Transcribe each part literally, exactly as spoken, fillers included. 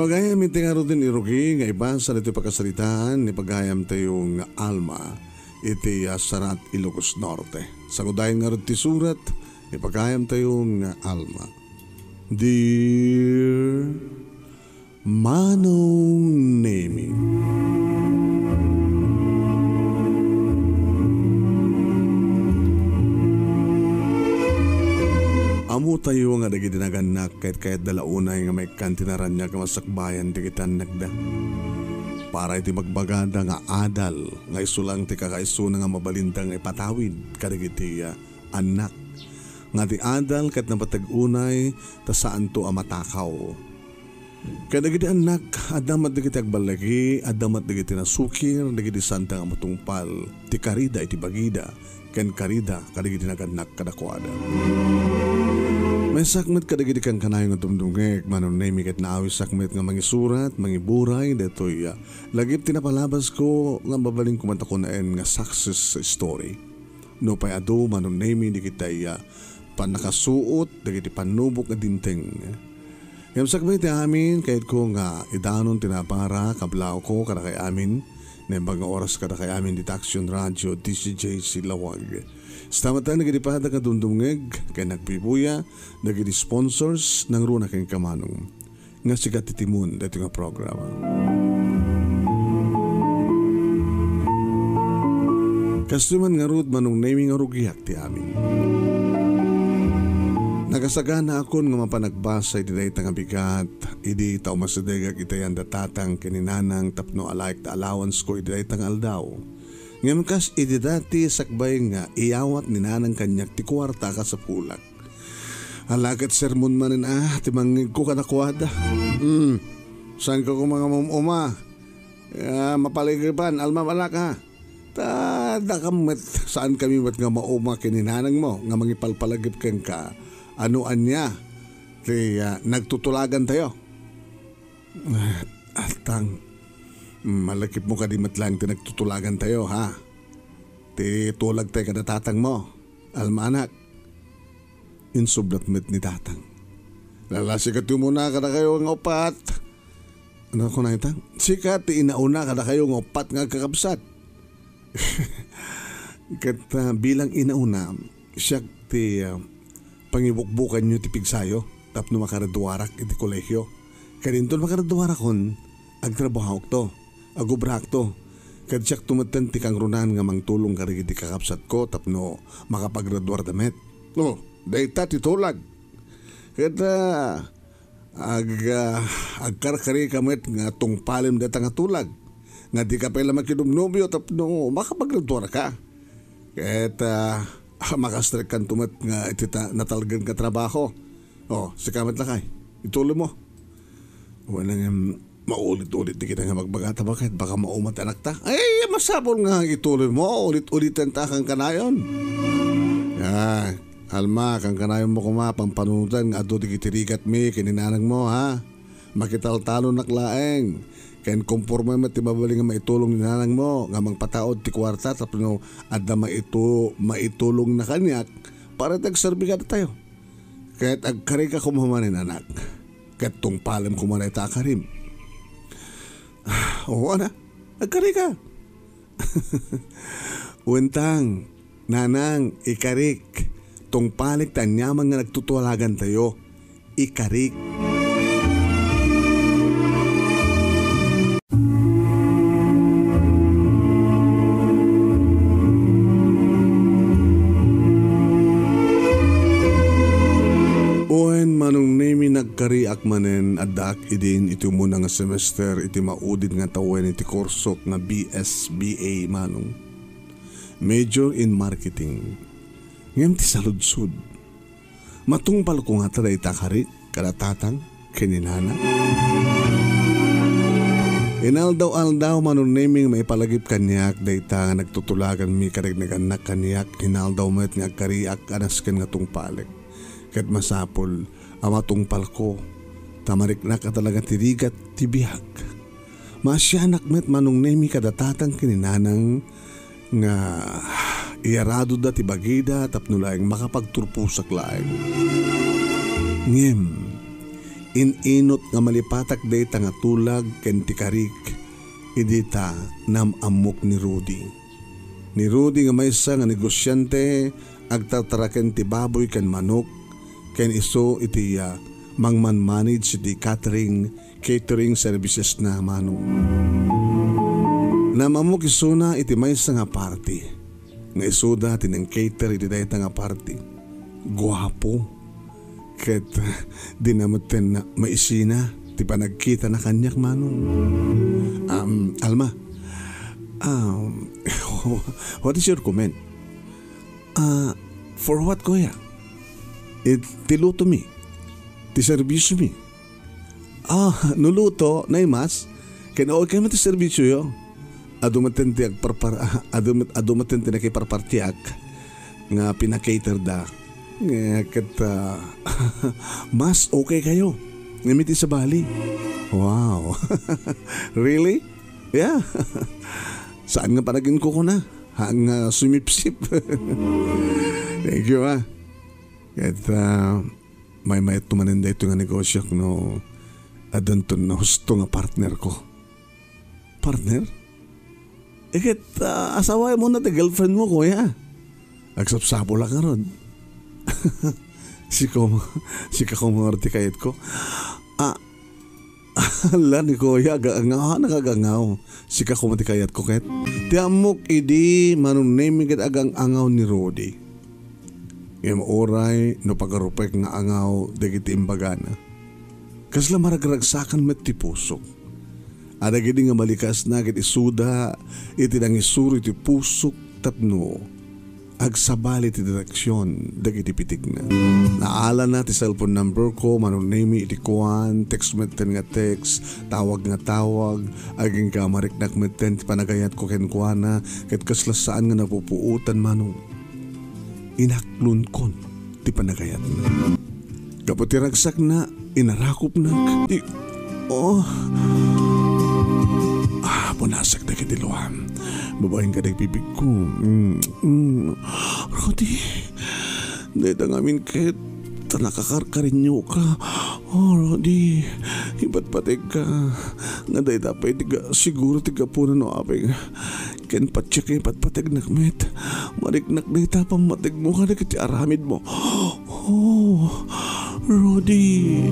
Pagayam iti ngarud ti irugi nga ibasa ditoy pakasaritaan ni pagayamtayo nga Alma iti, ah, Sarat, Ilocos Norte. Sangudayen ngarud ti surat ni pagayamtayo nga Alma. Dear Manong Nemi. Ammotayo nga dagiti nagannak ket kayatda la unay nga maikkan ti naraniag nga masakbayan dagiti annakda. Para iti bagbagada nga adal nga isu lang ti kakaisuna nga mabalinda nga ipatawid kadagiti, ah, annak nga ti adal ket napateg unay ta saanto a matakaw. Kadagiti annak, adda met dagiti agballigi, adda met dagiti nasukir, dagiti saanda nga matungpal ti karida iti bagida, ken karida kadagiti nagannak kadakuada. Maysak met kadagiti kankanayon nga dumdumngeg, Manong Nemi, ket naawisak met nga mangisurat, mangiburay, daytoy, ah, lagip ti napalabasko nga mabalin koma ta kunaen nga success story. Nupay adu, Manong Nemi, dagiti, ah, pannakasuot dagiti pannubok nga dimteng. Ngem sakbay ti amin, kayatko nga idanon ti nabara, kablawko, kadakay amin. Naimbag nga oras kadakay amin dita Action Radio, D C J C Lawag. Stamatan dagiti padana nga dumdumngeg ken nagbibuya, dagiti sponsors, nangruna kenka, Manong, nga sika ti timon daytoy nga programa. Kastoy man ngarud, Manong Nemi, nga rugiak ti amin. Nagasaganakon nga mapan agbasa iti dayta nga bigat, idi ta umasidegak iti ayan da tatang ken ni nanang tapno alaek da allowance ko iti dayta nga aldaw. Ngem kas iti dati, sakbay nga iyawat ni nanang kaniak ti kuarta a kasapulak. Ala ket sermon manen a ti mangngegko kadakuada. Hmm. Saanka koma nga maum-uma? Ah, mapaligipan, Alma, anak, ha? Ta dakam met, saankami met nga mauma ken ni nanangmo nga mangipalpalagip kenka. Ano ania ti, ah, nagtutulagantayo? Ah, Tang, malagipmo kadi met laeng ti nagtutulagantayo, ha? Ti tulagtayo kada tatangmo, Alma, anak. Insublat met ni tatang. Lala, sika ti umuna kadakayo nga upat. Ano kunana, Tang? Sika ti inauna kadakayo nga upat nga agkakabsat. Ket, ah, bilang inauna, siak ti, ah, pangibukbukanyo ti pigsayo tapno makaraduarak iti kolehio. Ket inton makaraduarakon, agtrabahokto, agubrakto. Ket siakto metten ti kangrunan nga mangtulong kadagiti kakabsatko tapno makapagraduarda met. Oh, dayta ti tulag. Ket, ah, ag-, ah, agkarkarika met nga tungpalem dayta nga tulag nga dika pay la makinobnobio tapno makapagraduarka. Ket, ah, makastrekkanto met nga iti ta-, natalgen nga trabaho. Oh, sika met lakay, ituloymo. Wen, ngem, maulit-ulit ti kita nga magbagata, baket baka mauma ti anakta. Ay, masapul nga ituloymo, ulit-ulitan ta kankanayon. Ah, Alma, kankanayonmo koma, pampanunoten nga adu dagiti rigatmi ken ni nanangmo, ha? Makitaltalonak laeng. Ken konforme met ti mabalin nga maitulong ni nanangmo nga mangpataud ti kuarta tapno adda maitu-, maitulongna kaniak para iti agserbi kadatayo. Ket agkarika koma manen, anak. Ket tungpalem koma dayta a karim. Oo, ana. Agkarika. Wen, Tang, Nanang, ikarik. Tungpalek ti aniaman nga nagtutulagantayo. Ikarik. Wen, Manong Nemi, nagkariak manen, addaak idin iti umuna nga semester iti maudid nga tawen iti kursok nga B S B A, Manong. Major in marketing. Ngem ti saludsod, matungpalko ngata dayta a karik kada tatang ken ni nana? Inaldaw-aldaw, Manong Nemi, nga maipalagip kaniak dayta nga nagtutulaganmi kadagiti nagannak kaniak, inaldaw met nga agkariak a nasken nga tungpalek. Ket masapul a matungpalko, ta mariknak a talaga ti rigat ti biag. Maasianak met, Manong Nemi, kada tatang ken ni nanang nga iyaradoda ti bagida tapno laeng makapagturposak laeng. Ngem, in-inut nga malipatak dayta nga tulag ken ti karik idi ta naam-ammok ni Rudy. Ni Rudy nga maysa nga negosiante, agtartaraken ti baboy ken manok, ken isu iti, ah, mangmanmanage iti catering, catering services na, Manong. Naam-ammok isuna iti maysa nga party nga isuda ti nang-cater iti dayta nga party. Guapo. Ket, ah, di na metten maisina ti panagkitana kaniak, Manong. Um, Alma, um, what is your comment? Ah, for what, kuya? It, ti luto mi. Ti serbisyo mi. Ah, no luto, naimas. Ken okay man ti serbisyoyo. Adu metten ti agparpar-, adu met-, adu metten ti nakiparpartiak nga pina-cater da. Nga ket, ah, mas okay kayo. Ngem iti sabali. Wow. Really? Yeah. Saan nga panaginkukuna? Ha, nga sumipsip. Thank you, ah. Ket, ah, maymayat to manen daytoy nga negosyo no addanton husto nga partner ko. Partner? Eh, ket, ah, asawaem unay ti girlfriend mo, kuya. Agsapsapulak ngarud. Sika, sika koma ti kayatko. Ah, ala ni kuya, aga-, nga, nakagangaw. Sika koma ti kayatko ket. Ti ammok idi, Manong Nemi, ket agang-angaw ni Rudy. Ngem uray no pagarupek nga angaw dagiti imbagana. Kasla maragragsakan met ti pusok. Adagidi nga malikasna ket isuda iti nangisuro iti pusok tapno agsabali ti direksion dagiti pitikna. Naalana ti cellphone number ko, Manong Nemi, iti kuan, text metten nga text, tawag nga tawag, agingga mariknak metten ti panagayatko kenkuana, ket kasla saan nga napupuotan, Manong. Inaklonkon ti panagayatna. Gapu ti ragsakna, inarakopnak ti, oh. Ah, punasak dagiti luam. Babaen ka dagiti bibigko. Mm, mm. Rudy, dayta ngamin ket ta nakakarkarinyo ka. Oh, Rudy, ipatpateg ka. Nga dayta pay ti ga-, siguro ti gapuna no apay nga ken patse ket patpategnak met. Mariknak dayta pammategmo kadagiti aramidmo. Oh, Rudy.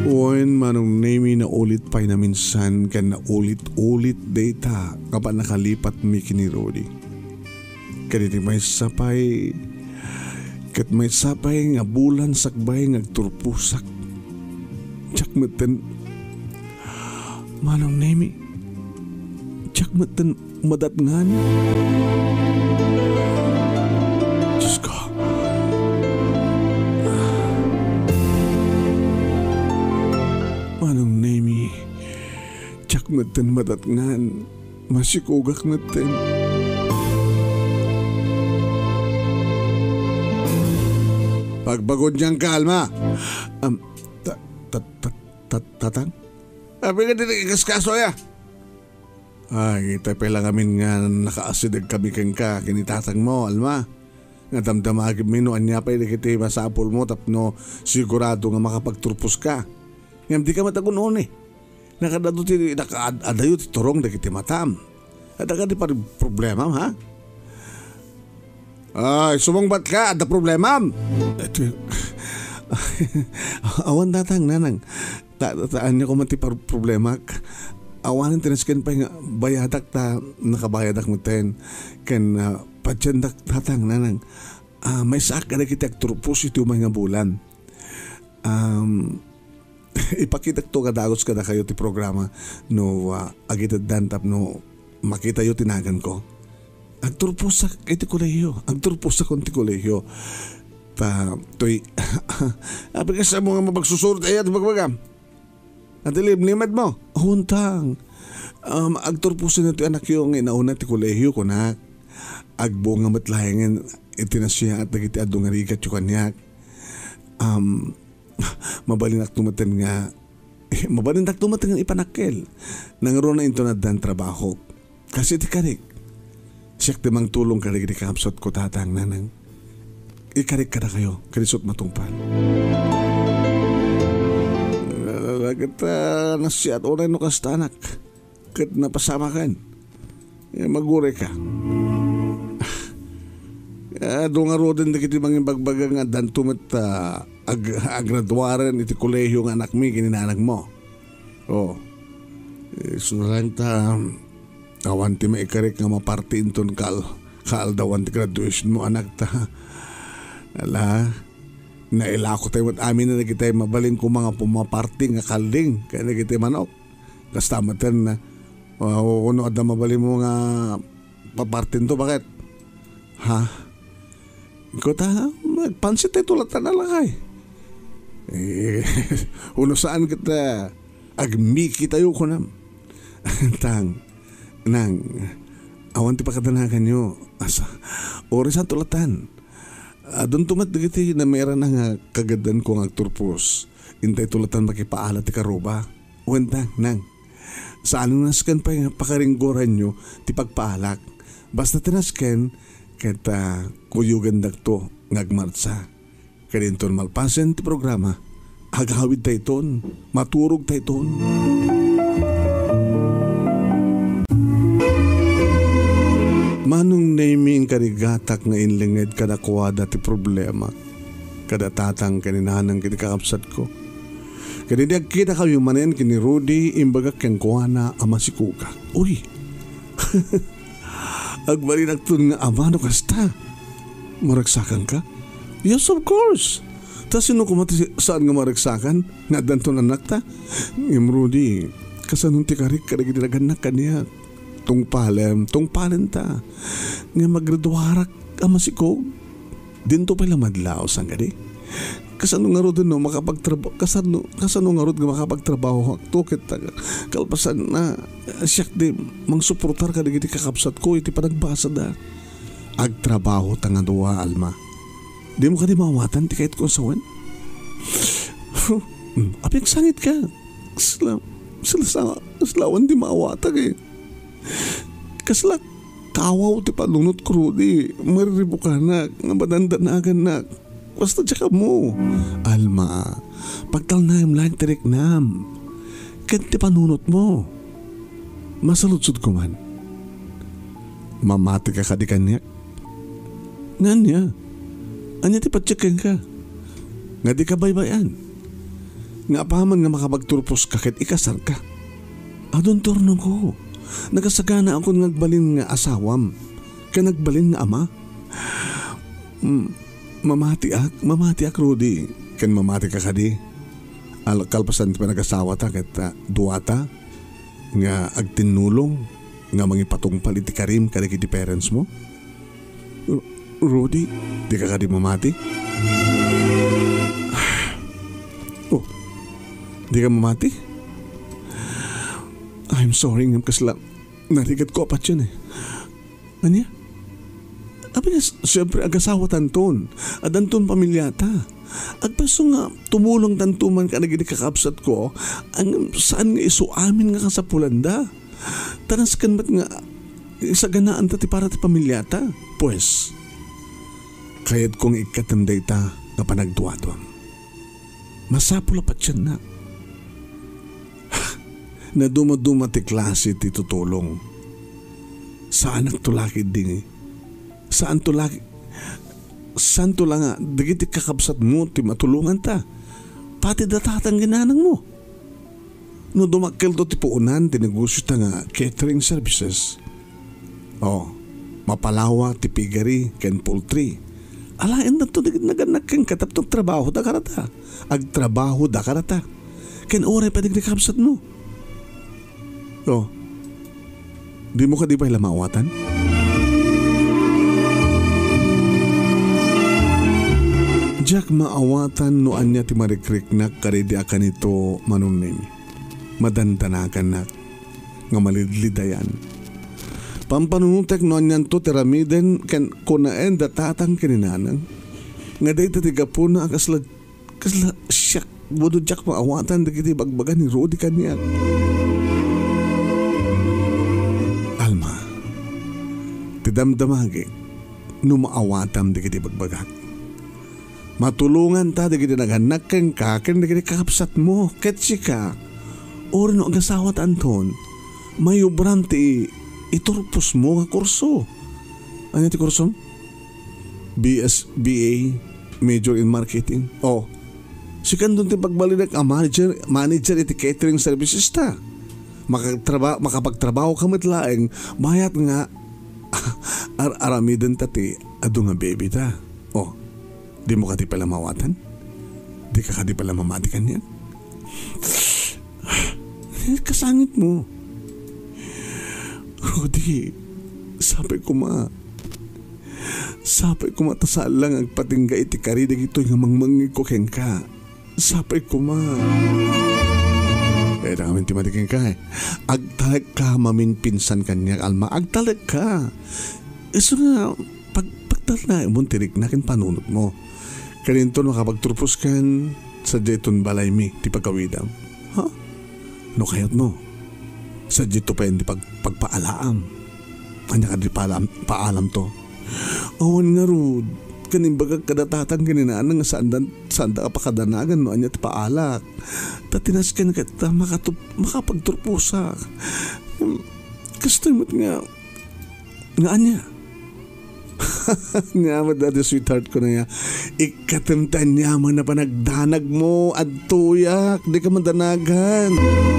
Wen, Manong Nemi, naulit pay naminsan ken naulit-ulit dayta nga pannakalipatmi ken ni Rudy. Ket iti maysa pay, ket maysa pay nga bulan sakbay nga agturposak. Diak metten Manong Nemi, diak metten madatngan. Diyos ko. Manong Nemi, diak metten madatngan. Masikogak metten. Pagbagodianka, Alma. Am, ta-, ta-, ta-, ta-, tatang? Apay nga dika ikaskaso, aya? Ay, ita pay la ngamin nga nakaasideg kami kenka ken ni tatangmo, Alma. Nga damdamagimmi no ania pay dagiti masapulmo tapno sigurado nga makapagturposka. Ngem dika met agun-oni. Nakaad-adu ti, nakaad-adayo ti turong dagiti matam. Adda kadi par-, problemam, ha? Ay, sumungbatka, adda problemam. Ito, awan, tatang, nanang. Ta, ta, ania koma ti par-, problemak. Awanen ti nasken pay nga bayadak ta nakabayadak metten. Ken, ah, padiandak, tatang, nanang. Ah, maysaak kadagiti agturpos iti umay nga bulan. Um, ipakitakto nga dagus kadakayo ti programa no, ah, agiteddan tapno makitayo ti naganko. Agturposak iti kolehiyo. Agturposakon ti kolehiyo. Ta, toy, apay kas ammo nga mapagsusurot aya ti bagbagam? Iti limlimedmo? Huntang. Um, agturposen ti anakyo nga inauna ti kolehiyo, kunak. Agbunga met laengen iti nasiyaat dagiti adu nga rigatyo kaniak. Um, mabalinakto metten nga, mabalindakto metten nga ipanakkel. Nangruna inton addan trabahok. Kas iti karik, siak ti mangtulong kadagiti kakabsatko, tatang, nanang. Ikarik kadakayo, ken isut matungpal. Ket, ah, nasiat unay no kasta, anak. Ket napasamakan. Eh, magurayka. Ah, adu ngaruden dagiti mangibagbaga nga addanto met, ah, ag-, agraduaren iti kolehio nga anakmi ken ni nanangmo. Oh. Eh, isu laeng ta, awan ti maikarik nga maparti inton kaal-, kaaldawan ti graduation mo, anak, ta. Ala, nailako tayo met amin dagiti mabalin koma nga pumaparti nga kalding ken dagiti manok. Kasta met, ah, o-, ono adda mabalin mo nga papartinto, baket? Ha? Ko ta, magpansit tayo tulatan a lakay. Eh, ono saan ket, ah, agmiki tayo, kunam. Tang, nang, awan ti pakadanaganyo. Asa, ori saan tulatan. Adunto met dagiti namerana nga kagadanko nga agturpos. Intay tulatan makipaala ti karuba. Wen ta, nang. Saan a nasken pay nga pakaringgoranyo ti pagpaalak. Basta ti nasken, ket, ah, kuyogandakto nga agmartsa. Ket inton malpasen ti programa, agawid tayton, maturog tayton. Manong Nemi, inkarigatak nga inlinged kadakuada ti problema. Kada tatang ken ni nanang iti kakabsatko. Ket idi agkitakami manen ken ni Rudy, imbagak kenkuana a masikogak. Uy! Agbalinakton nga ama no kasta. Maragsakanka? Yes, of course. Ta sino koma ti saan nga maragsakan nga addanton annakta? Ngem Rudy, kasano ti karik kadagiti nagannak kaniak? Tungpalem, tungpalenta. Ngem aggraduarak a masikog. Dinto pay la madlaw, saan kadi? Kasano ngarud no makapagtraba-, kasano, kasano ngarud nga makapagtrabahoakto ket kalpasanna, siak ti mangsuportar kadagiti kakabsatko iti panagbasada. Agtrabaho ta nga dua, Alma. Dimo kadi maawatan ti kayatko a sawen? Hmm, apay agsangitka? Kasla, kasla sa-, kasla awan ti maawatak, eh. Kasla kawaw ti panunotko, Rudy. Mariribukanak, nga madandanagannak. Basta diak ammo. Alma, pagtalnaem laeng ti riknam ken ti panunotmo. Masaludsodko man. Mamatika kadi kaniak? Nga ania? Ania ti patiek kenka? Nga dika baybay-an? Nga apaman nga makapagturposka ket ikasarka? Adun ti urnongko. Nakasaganaakon nga agbalin nga asawam ken agbalin nga ama. Mm, mamatiak, mamatiak, Rudy. Ken mamatika kadi? Al-, kalpasan ti panagasawata ket, ah, duata nga agtinnulong nga mangipatungpal iti karim kadagiti parents mo? Ru-, Rudy, dika kadi mamati? Oh, dika mamati? I'm sorry, ngem kasla narigatko a patien, eh. Ania? Apay nga, s-, siyempre, agasawatanton. Addanton pamilyata. Agpaso nga tumulongtanto man kadagiti kakabsatko, ngem saan nga isu amin nga kasapulanda. Ta nasken met nga isaganaanta ti para ti pamilyata. Pues, kayatko nga ikkatem dayta nga panagduaduam. Masapul a patiennak. Nadumaduma ti klase ti tutulong. Saanakto la ketdi. Saanto la, saanto la nga dagiti kakabsatmo ti matulonganta. Pati da tatang ken nanangmo. No dumakkelto ti puonan ti negosiota nga catering services, oh, mapalawa ti piggery ken poultry. Alaendanto dagiti nagannak kenka tapno agtrabahoda karata. Agtrabahoda karata. Ken uray pay dagiti kabsatmo. Oh, dimo kadi pay la maawatan? Diak maawatan no ania ti marikriknak kadaydi a kanito, Manong Nemi. Madandanagannak nga malidlidayan. Pampanunotek no anianto ti aramiden ken kunaen da tatang ken ni nanang nga dayta ti gapuna a kasla, kasla siak, no diak maawatan dagiti ibagbaga ni Rudy kaniak. Alma, ti damdamagek no maawatam dagiti ibagbagak. Matulonganta dagiti nagannak kenka ken dagiti kakabsatmo, ket sika, Uray no agasawata, Anton, mayubram ti iturpos mo nga kurso. Ania ti kursom? B S, B A, major in marketing. Oh, sikanton ti pagbalinak a manager, manager iti catering services ta. Makatraba-, makapagtrabaho ka met laeng, bayat nga ar-, aramiden ta ti adu nga baby ta. Oh, di mo kadi pala mawatan? Di ka kadi pala mamati kaniak? Kasangit mo. Rudy, sapay koma. Sapay koma ta saan lang agpatingga iti kari dagitoy nga mangmangngegko kenka. Sapay koma. Kayat amin ti madi kenka, eh. Agtalekka maminpinsan kaniak, Alma. Agtalekka. Isu nga pag-, pagtalnaemon ti rikna ken panunotmo. Ken inton makapagturpos kan, sadiay ton balaymi ti pagawidam. Ha? No kayatmo, sadiay to payen ti pag-, pagpaalaam. Ania kadi paalam-, paalamto? Awan ngarud, ken imbagak kada tatang ken ni nanang nga saanda, saanda a pakadanagan no ania ti paalak. Ta ti nasken ket ta makatup-, makapagturposak. Hmm, kastoy met nga, nga ania? Ania met dayta, sweetheart ko na ya. Ikkatem ti aniaman a panagdanagmo, adtoyak, di ka madanagan.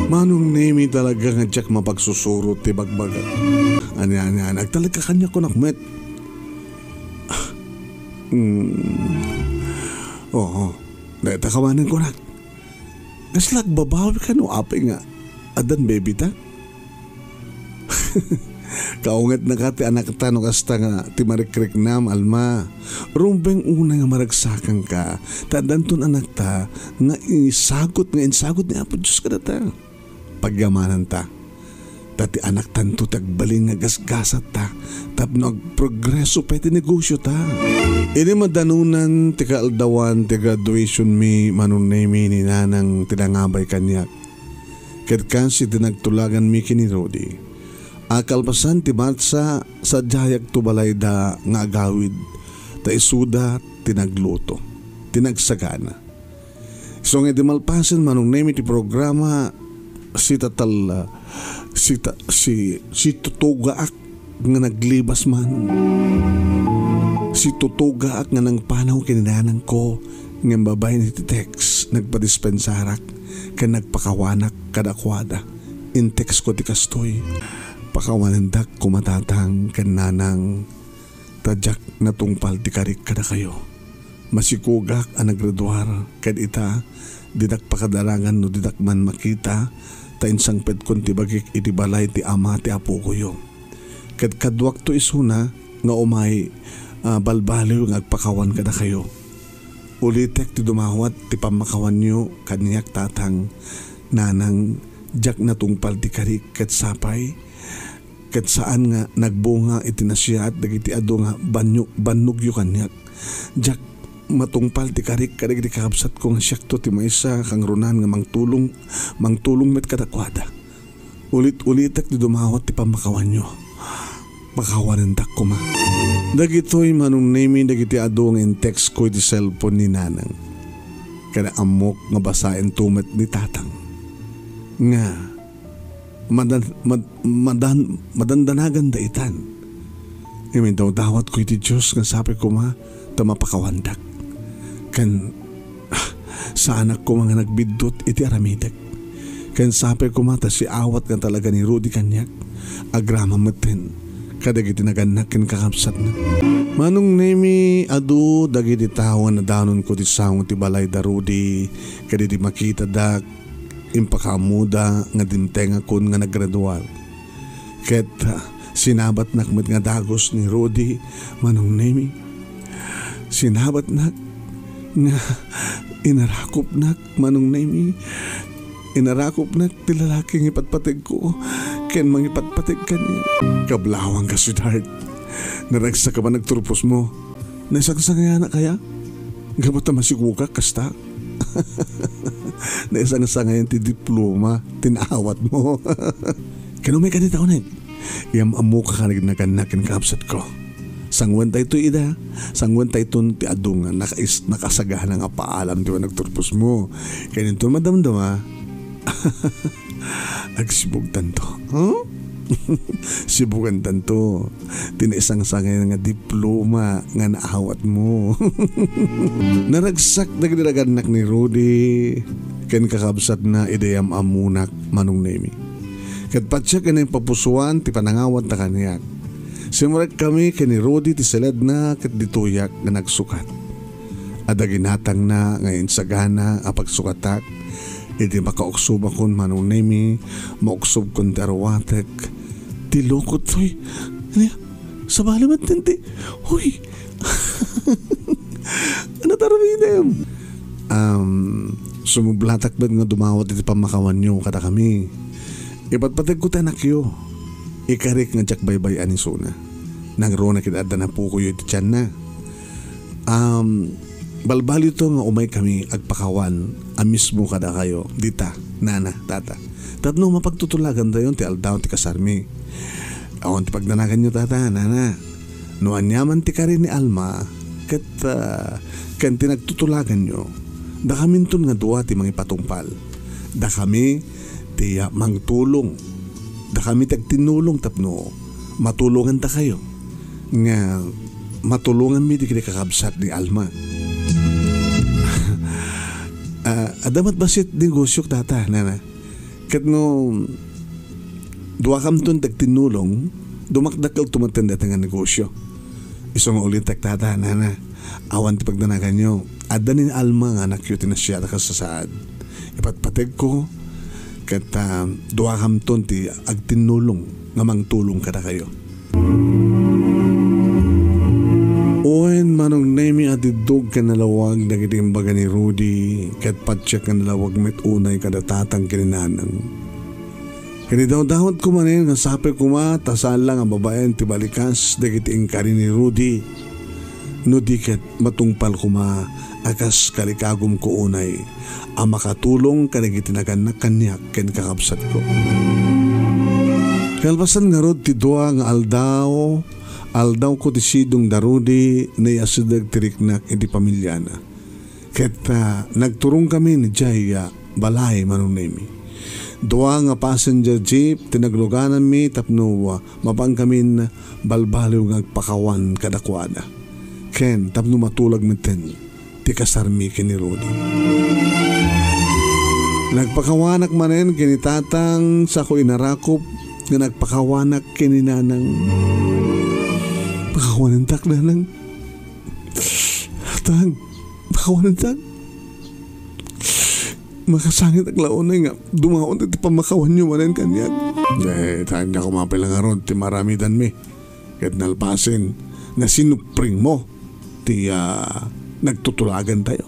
Manong Nemi talaga nga diak mapagsusurot ti bagbaga. Ania, ania, ania, agtalek ka kaniak, kunak met. Hmm. Oo. Dayta kawanen, kunak. Kasla agbabawi ka no apay nga addan baby ta? Kaungetnaka ti anakta no kasta nga ti marikriknam, Alma. Rumbeng unay nga maragsakanka, ta addanton anakta nga isagut, nga insagut ni Apo Dios kadata. Pagyamananta. Ta ti anaktanto ti agbalin nga gasgasatta tapno agprogreso pay ti negosiota. Idi madanunan ti kaaldawan ti graduationmi, Manong Nemi, ni Nanang ti nangabay kaniak. Ket kas iti nagtulaganmi ken ni Rudy, a kalpasan ti martsa, sadiayakto balayda nga agawid, ta isuda ti nagluto, ti nagsagana. Isu nga idi malpasen, Manong Nemi, ti programa, sitatal-, sita-, si-, situtugaak nga naglibas, Manong. Situtugaak nga nangpanaw ken ni nanangko, ngem babaen iti text, nagpadispensarak ken nagpakawanak kadakuada. In-textko ti kastoy, "Pakawanendak koma, Tatang ken Nanang, ta diak natungpal ti karik kadakayo. Masikogak a naggraduar, ket ita, dinak pakadaragan no dinak man makita, ta insangpetkon ti bagik iti balay ti ama ti apokoyo. Ket kaduakto isuna nga umay, ah, balbaliw nga agpakawan kadakayo. Ulitek ti dumawat ti pammakawanyo kaniak, Tatang, Nanang, diak natungpal ti karik, ket sapay, ket saan nga nagbunga iti nasayaat dagiti adu nga banyo-, bannogyo kaniak. Diak matungpal ti karik kadagiti kakabsatko nga siakto ti maysa a kangrunaan nga mangtulong, mangtulong met kadakuada. Ulit-ulitek ti dumawat ti pammakawanyo. Pakawanendak koma." Dagitoy, Manong Nemi, dagiti adu nga in-textko iti cellphone ni Nanang. Ken ammok nga basaento met ni Tatang. Nga, madan-, mad-, madan-, madandanaganda itan. Ngem indawdawatko iti Dios nga sapay koma ta mapakawandak. Ken, ah, saanak koma nga nagbiddut iti aramidek. Ken sapay koma ta siawat nga talaga ni Rudy kaniak, agraman metten kadagiti nagannak ken kakabsatna. Manong Nemi, adu dagiti tao nga nadanonko ti saong ti balay da Rudy, ket idi makitadak, impakaammoda nga dimtengakon nga naggraduar. Ket, ah, sinabatnak met nga dagus ni Rudy, Manong Nemi. Sinabatnak nga inarakupnak, Manong Nemi. Inarakupnak ti lalaki nga ipatpategko ken mangipatpateg kaniak. Kablawangka, sweetheart. Naragsak a panagturposmo. Naisangsangayanak aya? Gapu ta masikogak kasta. Naisangsangayan ti diploma ti naawatmo. Ken umay kadi ta uneg. Iyam-ammoka kadagiti nagannak ken kakabsatko. Sanguentayo ida, sanguentayo ti adu nga nakais-, nakasagana nga paalam ti panagturposmo. Ken inton madamdama, Agsibugtanto. Huh? Sibugantanto ti naisangsangay nga diploma nga naawatmo. Naragsak dagiti nagannak ni Rudy ken kakabsatna idi am-ammonak, Manong Nemi. Ket patiek nga naipapusoan ti panangawatta kaniak. Simrek kami ken ni Rudy ti saledna ket ditoyak nga nagsukat. Adda ginatangna nga insagana a pagsukatak. Iti makauksobakon, Manong Nemi, mauksobkon ti arwatek. Ti lukot, hoy. Ania? Sabali met ti, hoy. Ano tarabidem? Um, sumublatak met nga dumawat iti pammakawanyo kadakami. Ipatpategko ti anakyo. Ikarik nga diak baybay-an isuna. Nangruna ket adda napukoyo iti tianna. Um, balbalito nga umaykami agpakawan a mismo kadakayo dita, nana, tata. Tapno mapagtutulagantayon ti aldaw ti kasarmi. Awan ti pagdanaganyo, tata, nana. No aniaman ti kari ni Alma, ket, ah, ken ti nagtutulaganyo, dakaminton nga dua ti mangipatungpal. Dakami ti, ah, mangtulong. Dakami ti agtinnulong tapno matulongantakayo nga matulonganmi dagiti kakabsat ni Alma. Ah, adda met bassit negosyok, tata, nana. Ket no duakamton ti agtinnulong, dumakdakkelto metten dayta nga negosyo. Isu nga ulitek, tata, nana, awan ti pagdanaganyo. Adda ni Alma nga anakyo ti nasiatak a sasaad. Ipatpategko, ket, ah, duakamton ti agtinnulong nga mangtulong kadakayo. Wen, Manong Nemi, adiddog ken nalawag dagiti imbaga ni Rudy, ket patiek nga nalawag met unay kada tatang ken ni nanang. Ket idawdawatko manen nga sapay koma ta saan la nga babaen ti balikas dagiti inkari ni Rudy. No di ket matungpal koma a kas kalikagumko unay a makatulong kadagiti nagannak kaniak ken kakabsatko. Kalpasan ngarud ti dua nga aldaw, aldawko ti sidong da Rudy, naiyasideg ti riknak iti pamiliana. Ket, ah, nagturongkami idiay, ah, balay, Manong Nemi. Dua nga passenger jeep ti naglugananmi tapno, ah, mapankamin balbaliw nga agpakawan kadakuada. Ken tapno matulag metten ti kasarmi ken ni Rudy. Nagpakawanak manen ken ni tatang, sako inarakop nga nagpakawanak ken ni nanang. Pakawanentak, nanang. Tang, pakawanentak. Makasangitak la unay nga dumaon iti pammakawanyo manen kaniak. Eh, tang, diak mapay la ngarud ti maaramidanmi. Ket nalpasen nga sinupring mo ti, ah, nagtutulagantayo.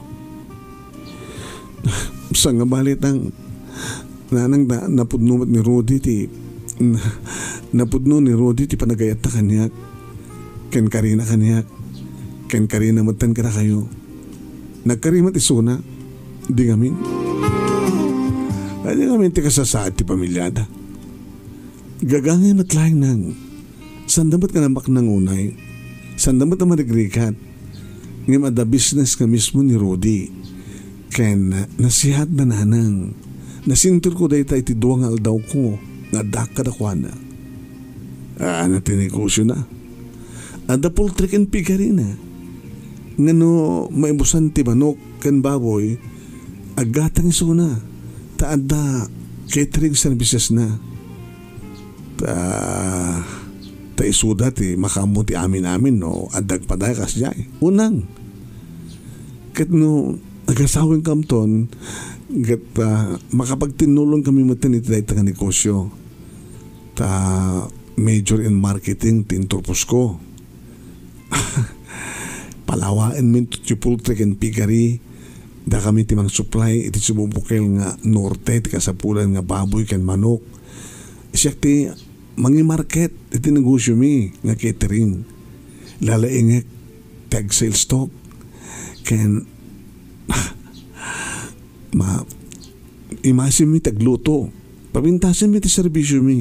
Sangabali, tang, nanang, na, napudno met ni Rudy ti, na, napudno ni Rudy ti panagayatta kaniak, ken karina kaniak, ken karina metten kadakayo. Nagkari met isuna, di ngamin. Ay, di ngamin ti kasasaad ti pamiliada. Gagangay met laeng, nang. Sanda met nga namaknang unay. Sanda met a marigrigat. Ngem adda business nga mismo ni Rudy. Ken nasiatna, nanang. Nasenterko dayta iti dua nga aldawko nga addaak kadakuana. Ah, ano ti negosyona? Adda poultry ken piggery na. Nga no maibusan ti manok ken baboy, aggatang isuna. Ta adda catering services na. Ta, ta isuda ti makaammo ti amin-amin no adda agpadaya kasdiay. Unang, ket no agasawen kamton, ket, ah, makapagtinnulong kami metten iti dayta nga negosyo. Ta major in marketing ti inturposko. Palawaenmin ti poultry ken piggery, dakami ti mangsupply iti sibubukel nga norte ti kasapulan nga baboy ken manok. Siak ti mangimarket iti negosyomi nga catering. Lalaingek ti ag-sales talk ken ma-, imasinmi ti agluto. Papintasenmi ti serbisiomi.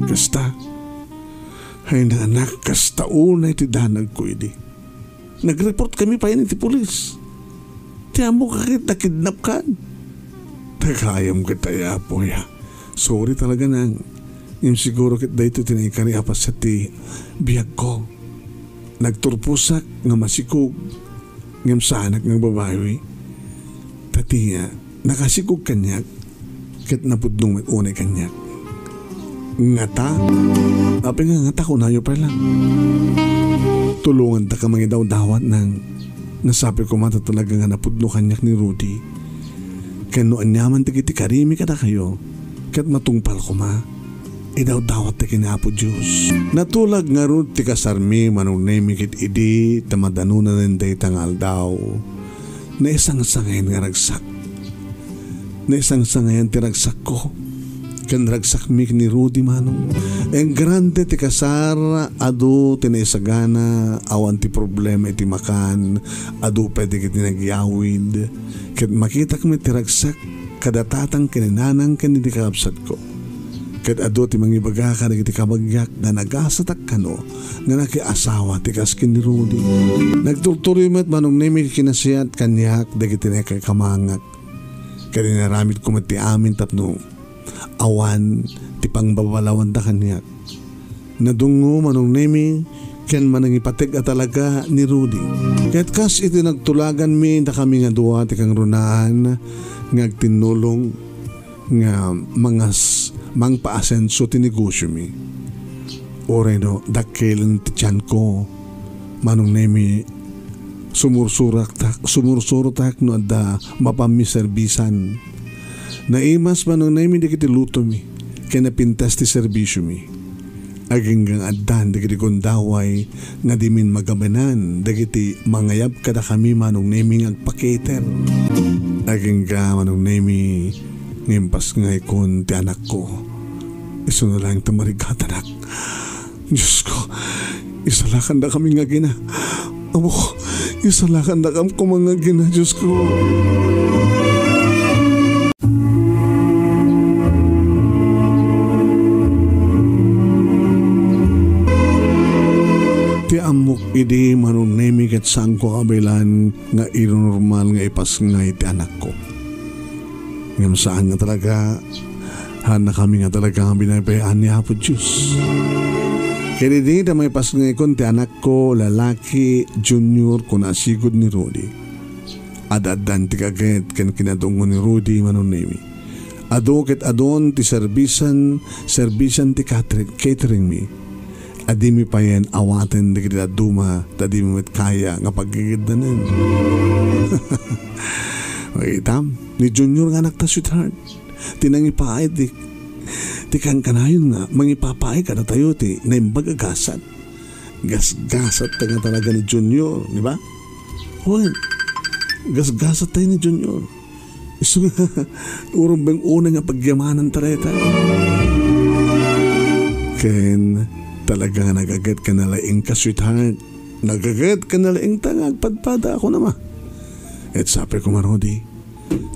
Kasta, ay naanak, kasta unay ti danagko idi. Nag-report kami payen iti pulis. Ti ammok a ket nakidnapkan. Ta gayam ket, ay Apo, ya. Sorry talaga, Nang. Ngem siguro ket daytoy ti naikari a paset ti biagko. Nagturposak nga masikog, ngem saanak nga agbabawi. Ta ti nga nakasikog kaniak, ket napudno met unay kaniak. Ngata, apay nga ngata, kunayo pay lang. Tulonganta ka mangidawdawat, Nang. Nasapay koma ta talaga nga napudno kaniak ni Rudy. Ken no aniaman dagiti karimi kadakayo, ket matungpal koma, idawdawat ta ken Apo Dios. Natulag ngarud ti kasarmi, Manong Nemi, ket idi ta madanonanen dayta nga aldaw, naisangsangayan nga ragsak. Naisangsangayan ti ragsakko ken ragsakmi ni Rudy, Manong. Engrande ti kasar, adu ti naisagana, awan ti problema iti makan, adu pay dagiti nagyawid. Ket makitak met ti ragsak kada tatang ken ni nanang ken idi kakabsatko. Ket adu ti mangibaga kadagiti kabagiak nga nagasatak kano nga nakiasawa ti kas ken ni Rudy. Nagturturoy met, Manong Nemi, kinasiat kaniak dagiti naikakamangak. Ket inaramidko met ti amin tapno awan ti pangbabalawanda kaniak. Nadungngo, Manong Nemi, ken manangipateg a talaga ni Rudy. Ket kas iti nagtulaganmi, dakami nga dua ti kangrunaan nga agtinnulong nga mangas-, mangpaasenso ti negosiomi. Uray no dakkelen ti tianko, Manong Nemi, sumursuraktak, sumursurotak no adda mapammi serbisan. Naimas, Manong Nemi, dagiti lutomi, ken napintas ti serbisiomi. Agingga nga addan dagiti gundaway nga dimin magabanan dagiti mangayab kadakami, Manong Nemi, nga agpakater. Agingga, Manong Nemi, nga impasngaykon ti anakko. Isuna laeng ta marigatanak. Diosko, isalakandakami nga agina. Apo, isalakandakam koma nga agina, Diosko. Ti ammok idi, Manong Nemi, ket saanko a kabaelan nga inormal nga ipasngay ti anakko. Ngem saan nga talaga, haannakami nga talaga nga binaybayan ni Apo Dios. Ket idi ta maipasngaykon ti anakko, lalaki, Junior, kuna a sigud ni Rudy. Ad-addan ti kaget ken kinadungngo ni Rudy, Manong Nemi. Adu ket adun ti serbisan, serbisan ti catering, cateringmi. A dimi payen awaten dagiti dadduma, ta dimi met kaya nga pagigiddanen. Makitam, ni Junior nga anakta, sweetheart, ti nangipaay ti, ti kankanayon nga mangipapaay kadatayo ti naimbag a gasat. Gasgasat ta nga talaga ni Junior, di ba? Wen, gasgasat tayo ni Junior. Isu nga, urumbeng unay nga pagyamanan ta dayta. Ken, talaga nga nagaget ka na laeng ka, sweetheart. Nagaget ka na laeng ta nga agpadpada ako na ma. Et sapay ko, Rudy,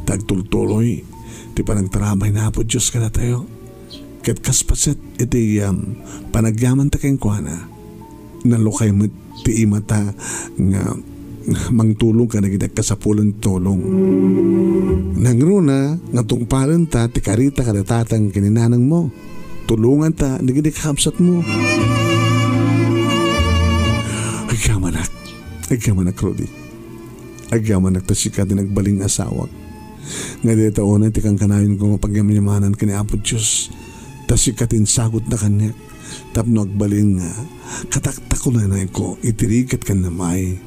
ta agtultuloy ti panagtarabay na Apo Dios kadatayo. Ket kas paset iti, um, panagyamanta kenkuana, nalukay met ti imata nga mangtulong kadagiti agkasapulan ti tulong. Nangruna nga tungpalenta ti karita kada tatang ken ni nanangmo. Tulonganta dagiti kakabsatmo. Agyamanak. Agyamanak, Rudy. Agyamanak ta sika ti nagbalin nga asawak. Nga dayta unay ti kankanayonko nga pagyamyamanan ken ni Apo Dios. Ta sika ti insagutna kaniak. Tapno agbalin nga kataktakulanayko iti rigat ken namay.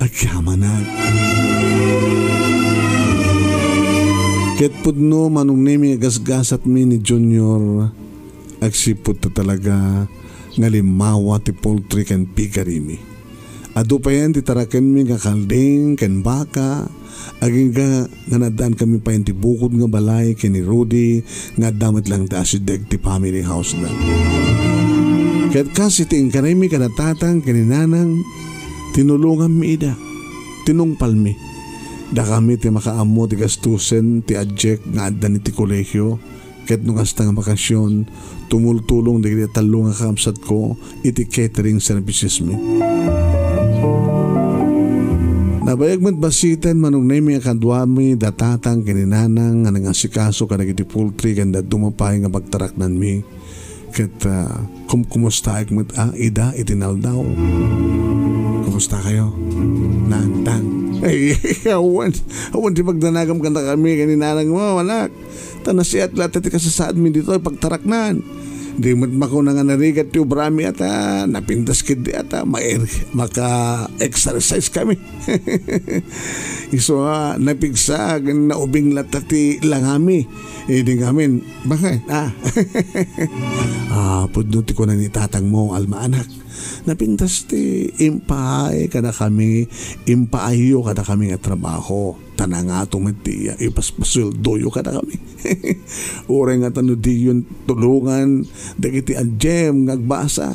Agyamanak. Ket pudno, Manong Nemi, nga gasgasatmi ni Junior. Agsipud ta talaga nga limmawa ti poultry ken pigarimi. Adu payen ti tarakenmi nga kalding ken baka, agingga nga naddaankami payen ti bukod nga balay ken ni Rudy nga adda met lang ti asideg ti family house-na. Ket kas iti inkarimi kada tatang ken ni nanang, tinulonganmi ida, tinungpalmi. Dakami ti makaammo ti gastusen ti adiak nga addan iti kolehio. Ket no kasta nga bakasion, tumultulong dagiti tallo nga kakabsatko iti catering services-mi. Nabayag met basiten, Manong Nemi, a kaduami da tatang ken ni nanang nga nangasikaso kadagiti poultry ken dadduma pay nga pagtaraknanmi. Ket, ah, kumkumustaek met, ah, ida iti naldaw. Kumusta kayo? Nang, tang. Ay, awan. Awan ti pagdanagam kadakami ken ni nanang mo, anak. Ta nasiat latta ti kasasaadmi ditoy pagtaraknan. Di met makuna nga narigat ti obrami ata, napintas ketdi ata, mair-, maka-exercise kami. Isu a napigsa ken naubing latta ti langami. Idi ngamin, bakit? Ah. Ah, pudno ti kuna ni tatang mo, Alma anak. Napintas ti impaay kadakami, impaayyo kadakami nga trabaho. Ta nangato met ti, ah, ipaspasuldoyo kadakami. Uray nga ta no diyon tulongan dagiti adjem nga agbasa.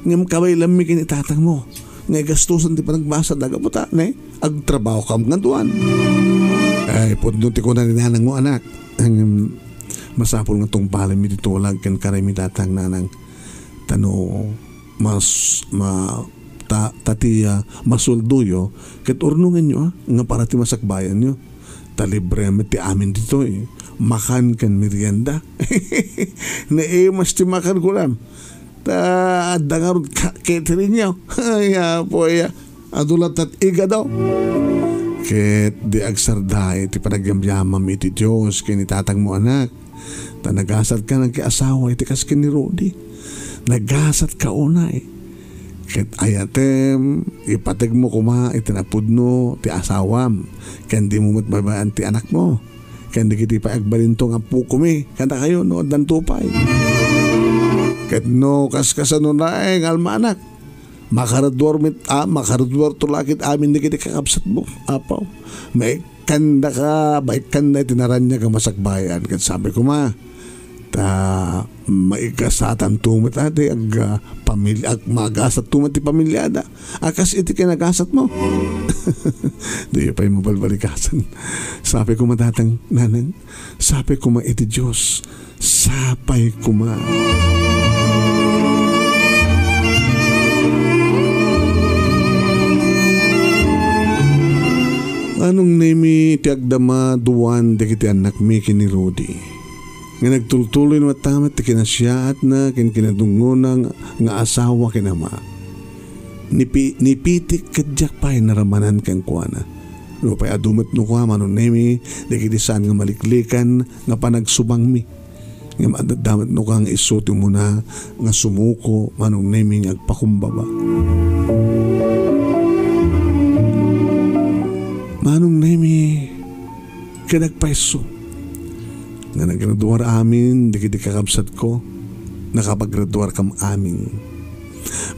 Ngem kabaylanmi ken ni tatang mo nga igastusan ti panagbasa da gapu ta, ne, agtrabaho kam nga duan. Ay, pudno ti kuna ni nanang mo, anak. Ngem masapul nga tungpalenmi ti tulag ken karaymi tatang, nanang. Ta no mas, ma-, ta, ta ti, ah, masuldoyo, ket urnongenyo, ah, nga para ti masakbayanyo. Ta libre met ti amin ditoy. Makan ken merienda. Naimas ti makan kunam. Ta adda ngarud ka-, cateringyo. Ay, apo, ay, adu latta ti igado. Ket di agsardai ti panagyamyamam iti Dios ken ni tatang mo, anak. Ta nagasatka nga asawa iti kas ken ni Rudy. Nagasatka unay. Ket ayatem, ipategmo koma iti napudno ti asawam, ken dimo met baybay-an ti anakmo, ken dagiti pay agbalinto nga appokomi kadakayo no addanto pay. Ket no kaskasano laeng, Alma anak, Makaraduar met, a, makaraduarto la ket amin dagiti kakabsatmo, Apo. Maikkandaka, maikkanda iti naraniag a masakbayan. Ket sabi koma, ta maigasatanto met a ti ag-, a, pamili-, ag-, magasatto met ti pamiliada. A kas iti kinagasatmo. Diyo pay mabalbalikasan. Sabi koma, tatang, nanang, sabi koma iti Dios, sapay koma. Manong Nemi, ti agdama duan dagiti annakmi ken ni Rudy, nga nagtultuloy no attamet ti kinasiaatna ken kinadungngona nga, nga asawa ken ama. Nipi-, nipitik ket diak pay naramanan kenkuana. Nupay adu met no kua, Manong Nemi, dagiti saan nga maliklikan nga panagsubangmi. Ngem adda met no kua nga isu ti umuna nga sumuko, Manong Nemi, nga agpakumbaba. Manong Nemi, ket agpayso nga nagraduar amin dagiti kakabsatko, nakapagraduarkam amin.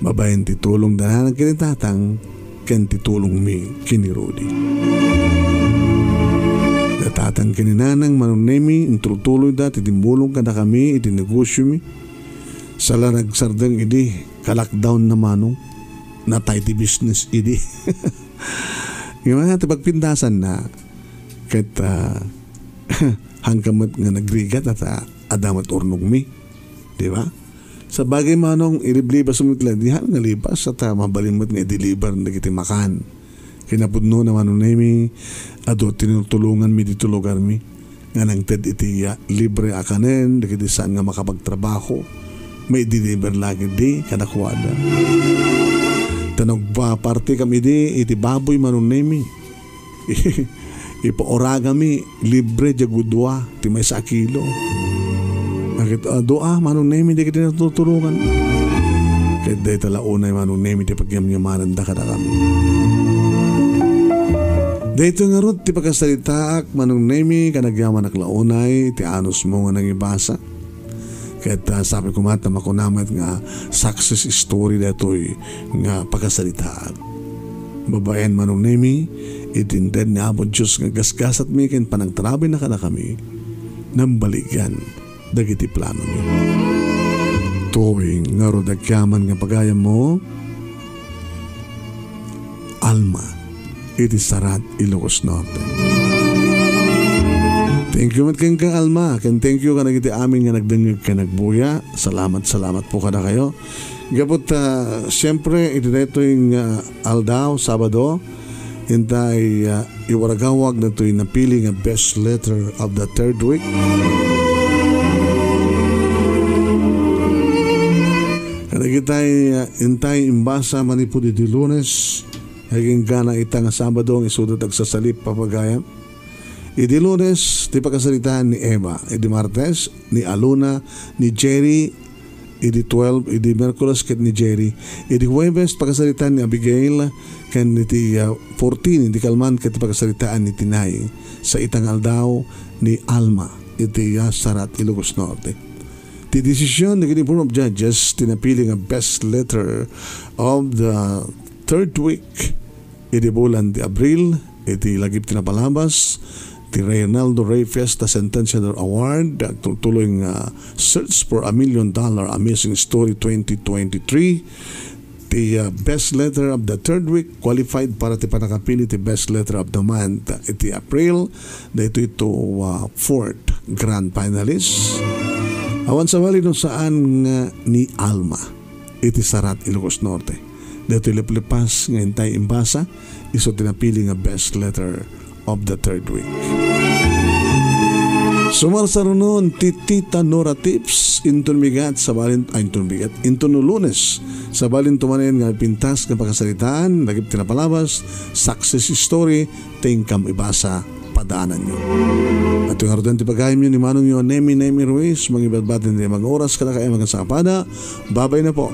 Babaen ti tulong da nanang ken ni tatang, ken ti tulongmi ken ni Rudy. Da tatang ken ni nanang, Manong Nemi, intultuloyda ti timmulong kadakami iti negosiomi. Sala nagsardeng idi, ka-lockdown na, Manong. Natay ti business idi. Ngem ti pagpintasanna, ket, ah, hangka met nga nagrigat, ata adda met urnongmi. Di ba? Sabagay, Manong, iliblibas met la, di haan nga libas, ata mabalin met nga i-deliver dagiti makan. Kinapudnona, Manong Nemi, adu tinutulonganmi ditoy lugarmi nga nangted iti, ah, libre a kanen dagiti saan nga makapagtrabaho. Mai-deliver la ketdi kadakuada. Ta nagpapartikam idi iti baboy, Manong Nemi. Ipauragami, libre diay gudua ti maysa a kilo. Ket adu a, Manong Nemi, dagiti natutulongan. Ket dayta la unay, Manong Nemi, ti pagyamyamananda kadakami. Daytoy ngarud ti pakasaritaak, Manong Nemi, kanagyamanak la unay ti anusmo nga nangibasa. Ket, ah, sabi koma ta makuna met nga success story daytoy nga pakasaritaak. Babaen, Manong Nemi, iti inted ni Apo Dios nga gasgasatmi ken panagtarabienna kadakami, nambaligan dagiti planomi. Toy ngarud agyaman nga pagayammo, Alma, iti Sarat, Ilocos Norte. Thank you met kenka, Alma, ken thank you kadagiti amin nga nagdengngeg ken nagbuya. Salamat, salamat po kadakayo. Gapu ta, siempre, iti daytoy nga aldaw, Sabado, intay, ah, iwaragawag datoy napili nga best letter of the third week. Kadagitay, ah, intay imbasa manipud idi Lunes, agingga ita nga Sabado nga isuda ti agsasalip, papagayam. Idi Lunes, ti pakasaritaan ni Eva. Idi Martes, ni Aluna, ni Jerry, idi twelve, idi Miyerkules ket ni Jerry. Idi Huwebes, pakasaritaan ni Abigail, ken iti, ah, fourteen, idi kalman ket pakasaritaan ni Tinay. Sa ita nga aldaw ni Alma, iti, ah, Sarat, Ilocos Norte. Ti desisyon dagiti Board of Judges, ti napili nga best letter of the third week, idi bulan ti Abril, iti lagip ti napalabas, ti Reynaldo Rey Fiesta Sentenciador Award, agtultuloy nga Search for a Million Dollar Amazing Story twenty twenty-three, ti, ah, best letter of the third week, qualified para ti pannakapili ti best letter of the month, ah, iti April, daytoy ito, ah, fourth grand finalist. Awan sabali no saan nga ni Alma iti Sarat, Ilocos Norte. Daytoy leplepas nga intay imbasa, isu ti napili nga best letter of the third week. Sumarsarunon ti Tita Nora Tips, inton bigat, sabalin, ay, inton bigat, inton Lunes, sabalin tumanen nga pintas nga pakasaritaan, lagip ti napalabas, success story, ti inkam ibasa, padaananyo. At yung arudan ti pagayamyo ni Manongyo Nemi, Nemi Ruiz, mangibadbati ti mag-oras, kadakayo magasakapada, babay na po.